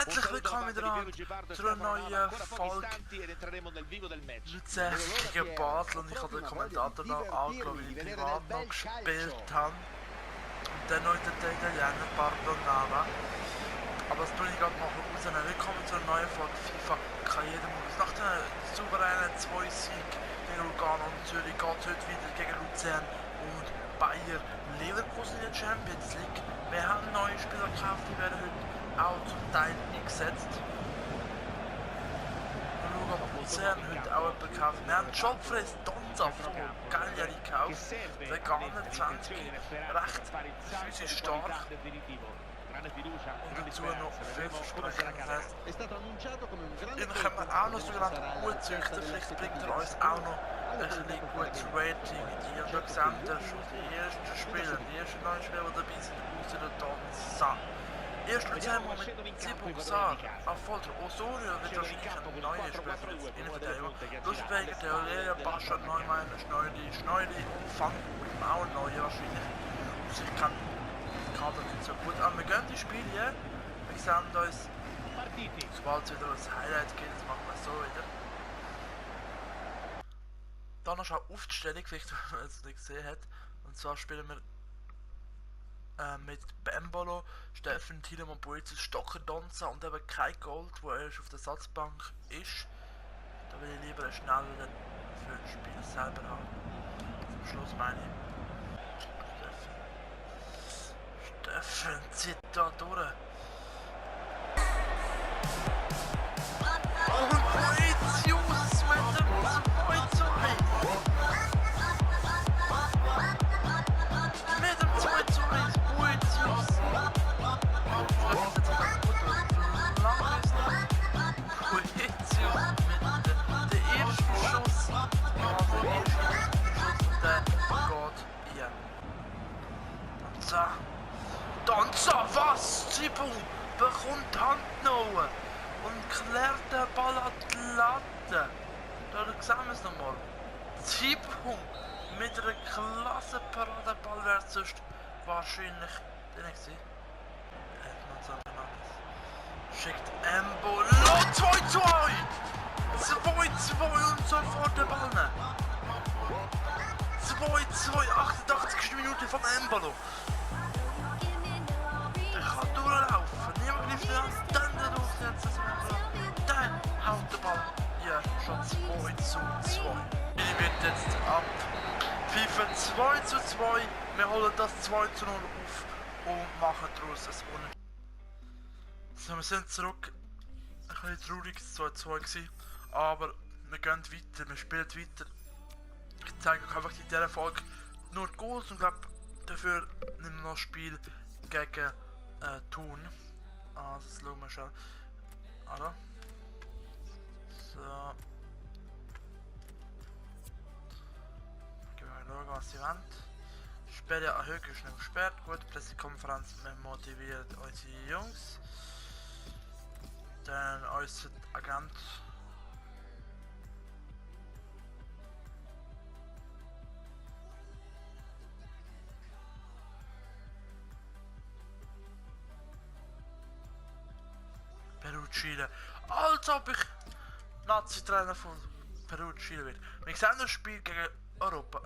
Herzlich willkommen miteinander zu einer neuen Folge Luzern gegen Basel. Und ich habe den Kommentator noch angeschaut, wie ich privat noch gespielt habe. Und dann noch den Italiener Pardonava. Aber das tue ich gerade noch rausnehmen. Willkommen zu einer neuen Folge FIFA Karrieremodus. Nach den souveränen 2-Sieg gegen Lugano und Zürich geht es heute wieder gegen Luzern und Bayer Leverkusen in der Champions League. Wir haben neue Spieler gekauft, die werden heute auch zum Teil eingesetzt. Wir schauen, ob Luzern heute auch jemanden gekauft. Wir haben Geoffrey Donza von Cagliari gekauft. Veganer 20, recht physisch stark. Und dazu noch vielversprechend. Das heisst, ihn können wir auch noch sogenannt gut züchten. Vielleicht bringt er uns auch noch ein bisschen gutes Rating in die. Und da sehen wir schon die ersten Spieler, die ersten neuen Spieler, die dabei sind, außer der Donza. Erst Luzern mit Zibu, Xar, Affolter, Osorio wird wahrscheinlich ein neuer Spieler für das Innenverteidigung. Luschweiger, Theoleria, Bascha, Neumann, Schneuli und Pfannkuchen, auch ein neuer wahrscheinlich. Und ich kann Kader nicht so gut an. Wir gehen die Spiele, ja. Wir sehen uns, sobald es wieder ein Highlight gibt, das machen wir so wieder. Dann noch eine Aufstellung, vielleicht wenn man es nicht gesehen hat. Und zwar spielen wir mit Bembolo, Steffen, Tiedemann, Boetius, Stocker, Donza und eben kein Gold, wo er auf der Satzbank ist. Da will ich lieber einen schnelleren für das Spiel selber haben. Zum Schluss meine ich. Steffen zieht da durch. Und Boetius mit dem 2-2. Mit dem 2-2. Donza, was? Zibu bekommt Handnoten und klärt den Ball an die Latte. Da sehen wir es nochmal. Zibu mit einer klasse Paradeball wäre sonst wahrscheinlich der nächste. Schickt Embolo 2-2! 2-2 und sofort der Ball. 2-2, 88. Minute von Embolo. Der kann durchlaufen. Niemand greift ihn an. Dann der durchsetzt. Dann haut der Ball. Ja, schon 2-2. Ich wird jetzt ab. FIFA 2-2. Wir holen das 2-0 auf und machen daraus ein Unentschieden. So, wir sind zurück. Ein bisschen traurig, es war 2-2 gewesen, aber wir gehen weiter, wir spielen weiter. Ich zeige euch einfach in dieser Folge nur die Goals und glaube, dafür nehmen wir noch ein Spiel gegen Thun. Das schauen wir schon. Also. So. Gehen wir schauen, was sie wollen. Sperre erhöht ist nicht gesperrt. Gut, Pressekonferenz, wir motivieren unsere Jungs. Dann unser Agent. Peru-Chile. Als ob ich Nazi-Trainer von Peru-Chile werde. Wir sehen das Spiel gegen Europa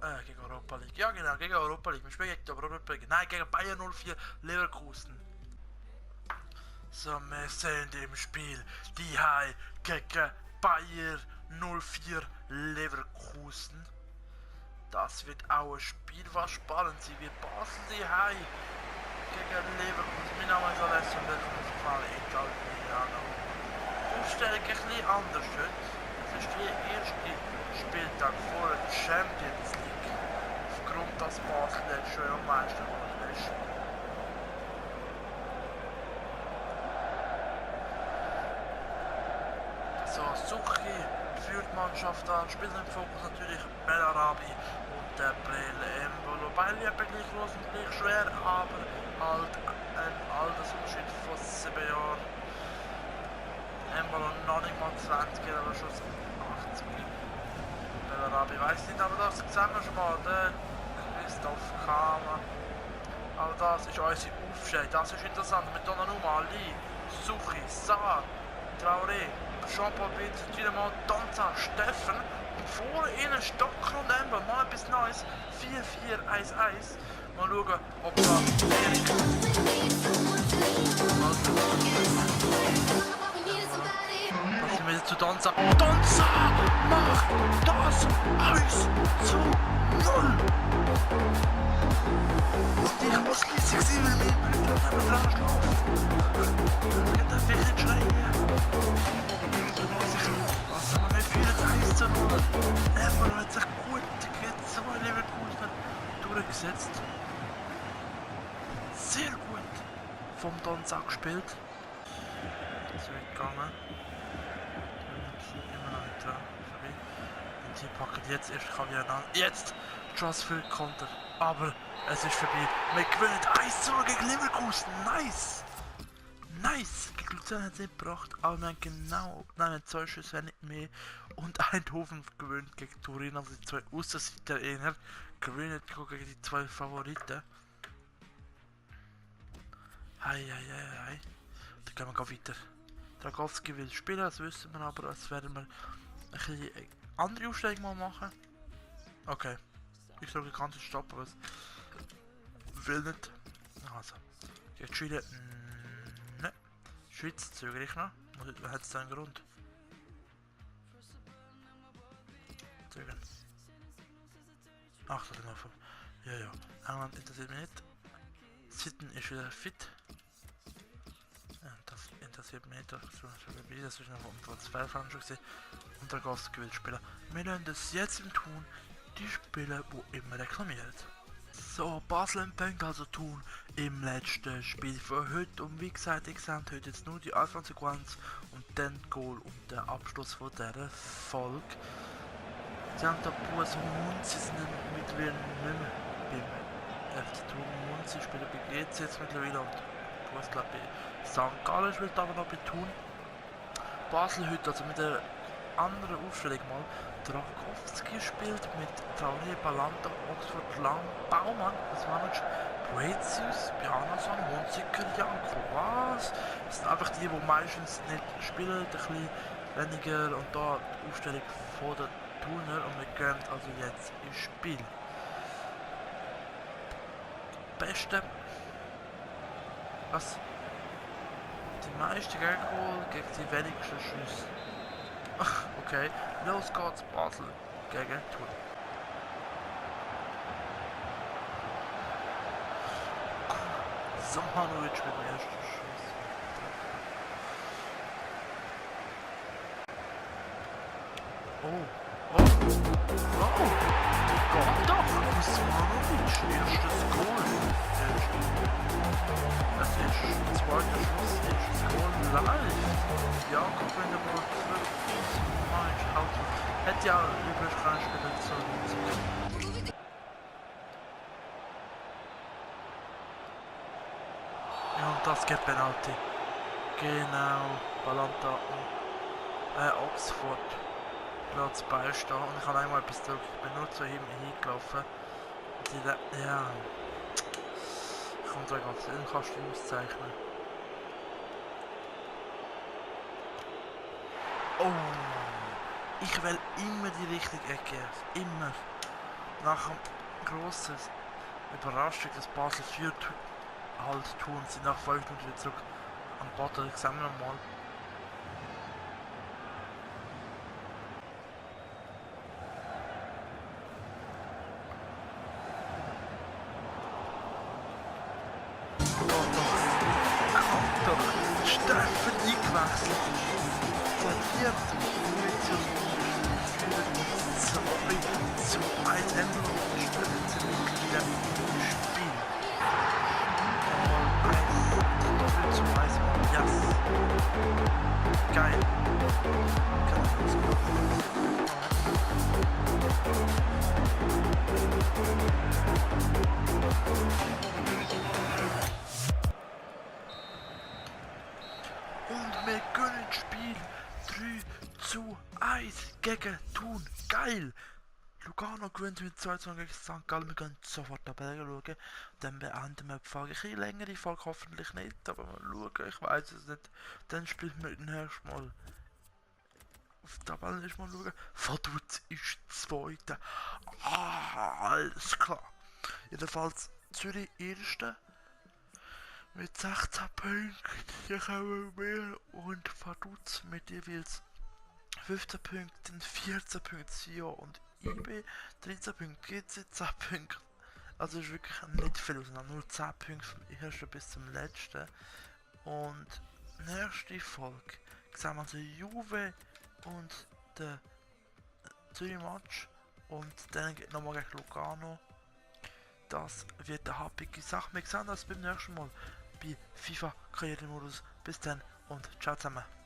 League. Ja genau, gegen Europa League. Wir spielen gegen die Europa League. Nein, gegen Bayern 04 Leverkusen. So, wir sind im Spiel die Hai gegen Bayer 04 Leverkusen. Das wird auch ein Spiel, was spannend sein wird. Basel die Hai gegen Leverkusen. Mein Name ist Alessio und willkommen auf Fall Italiano. Die Aufstellung ein bisschen anders heute. Es ist der erste Spieltag vor der Champions League. Aufgrund, dass Basel jetzt schon am Meister geworden ist. So, Suchi führt die Mannschaft an, spielt im Fokus natürlich Bellarabi und der Brele Embolo. Beide etwa gleich groß und gleich schwer, aber halt ein Altersunterschied von 7 Jahren. Embolo noch nicht mal 20, aber schon 80. Bellarabi weiss nicht, aber das sehen wir schon mal, der Christoph Kramer. Aber das ist unsere Aufstellung, das ist interessant, mit Donnarumma, Ali, Suchi, Saar, Traoré, Jean-Paul Peter, Dynamo, Donza, Steffen und vor ihnen Stocker und Ember, mal etwas Neues, 4-4-1-1. Mal schauen, ob da Erik... Da sind wir jetzt zu Donza. Donza macht das 1:0! Ich muss riesig sein, wenn ich mit dem dran schlafe. Ich darf nicht schreien. Was haben wir für ein 1:0? Emmer hat sich gut gegen 2 Leverkusen durchgesetzt. Sehr gut vom Donza gespielt. Das wird gegangen. Immer noch nicht dran. Und hier packen jetzt erst Javier an. Jetzt! Transfer Konter. Aber es ist vorbei. Wir gewinnen 1:0 gegen Leverkusen. Nice! Nice! Gegen Luzern hat es nicht gebracht, aber wir haben genau, nein, 2 Schüsse, wenn nicht mehr. Und Eindhoven gewinnt gegen Turin, also die 2 Aussenseiter eher. Gewinnen gegen die 2 Favoriten. Hei. Dann gehen wir weiter. Dragowski will spielen, das wissen wir, aber das werden wir ein bisschen andere Aufstellung mal machen. Okay. Ich soll ganz stoppen, aber es will nicht. Also. Gegen Chile. Ne. Schweiz zögere ich noch. Hat es da einen Grund? Zögern. Ach, das ist noch vom. Ja. England interessiert mich nicht. Sitten ist wieder fit. Das interessiert mich nicht. Das ist noch vom Transferfang schon gesehen. Und der Gast will spielen. Wir lernen das jetzt im Tun. Die Spieler, die immer reklamiert. So, Basel empfängt also Thun im letzten Spiel für heute. Und wie gesagt, ich sehe heute jetzt nur die Anfangssequenz und dann Goal und der Abschluss von dieser Folge. Sie haben da Buß und Munzi sind mittlerweile nicht mehr beim FC Thun. Munzi spielt bei GC jetzt mittlerweile und Buß glaube ich St. Gallen spielt aber noch bei Thun. Basel heute also mit der anderen Aufstellung mal. Drakowski spielt mit Traoré, Balanta, Oxford, Lang, Baumann, das war noch Boetius, Bjarnason, Hunziker, Janko. Was? Das sind einfach die meistens nicht spielen, ein bisschen weniger und da die Aufstellung von der Thuner und wir gehen also jetzt ins Spiel. Beste. Was? Die meisten Gegengol gegen die wenigsten Schüsse. Okay, los geht's, Basel gegen Thun. Samanovic mit dem ersten Schuss. Oh! Geht doch! Samanovic, erstes Goal. Das ist zweiter Schuss, erstes Goal live. Jakob in der Ball zurück. Hätte ja übrigens keinen Spieler zu. Ja, und das gibt Penalty. Genau, Balanta und Oxford. Platz beistehen. Und ich habe einmal etwas gedrückt. Ich bin nur zu ihm hingelaufen. Ja. Ich komme da ganz hin, kannst du auszeichnen. Oh! Ich will immer die richtige Ecke. Immer. Nach einem grossen Überraschung, dass Basel führt, halt tun. Sie nach 5 Minuten wieder zurück am Boden. Sehen wir nochmal. Doch. Steffen eingewechselt. Verliert. Zu 1 Änderung stellen sie wieder im Spiel. Doppel zu 1 Yes. Geil. Kann ich uns und wir können Spiel 3:1 gegen Thun. Geil! Lugano gewinnt mit 2-2 gegen St. Gallen. Wir gehen sofort Tabelle schauen. Dann beenden wir die Folge. Ein längere Folge hoffentlich nicht, aber mal schauen. Ich weiß es nicht. Dann spielt man den ersten Mal auf die Tabelle ist mal schauen. Vaduz ist Zweiter. Alles klar. Jedenfalls Zürich Erste mit 16 Punkten. Hier kommen wir und Vaduz mit jeweils 15 Punkten, 14 Punkte Sion und IB, 13 Punkte GC, 10 Punkte. Also ist wirklich nicht viel auseinander, nur 10 Punkte vom ersten bis zum letzten. Und nächste Folge sehen wir also Juve und den Zürich-Match und dann geht nochmal gegen Lugano. Das wird eine happige Sache. Wir sehen uns beim nächsten Mal bei FIFA Karrieremodus. Bis dann und ciao zusammen.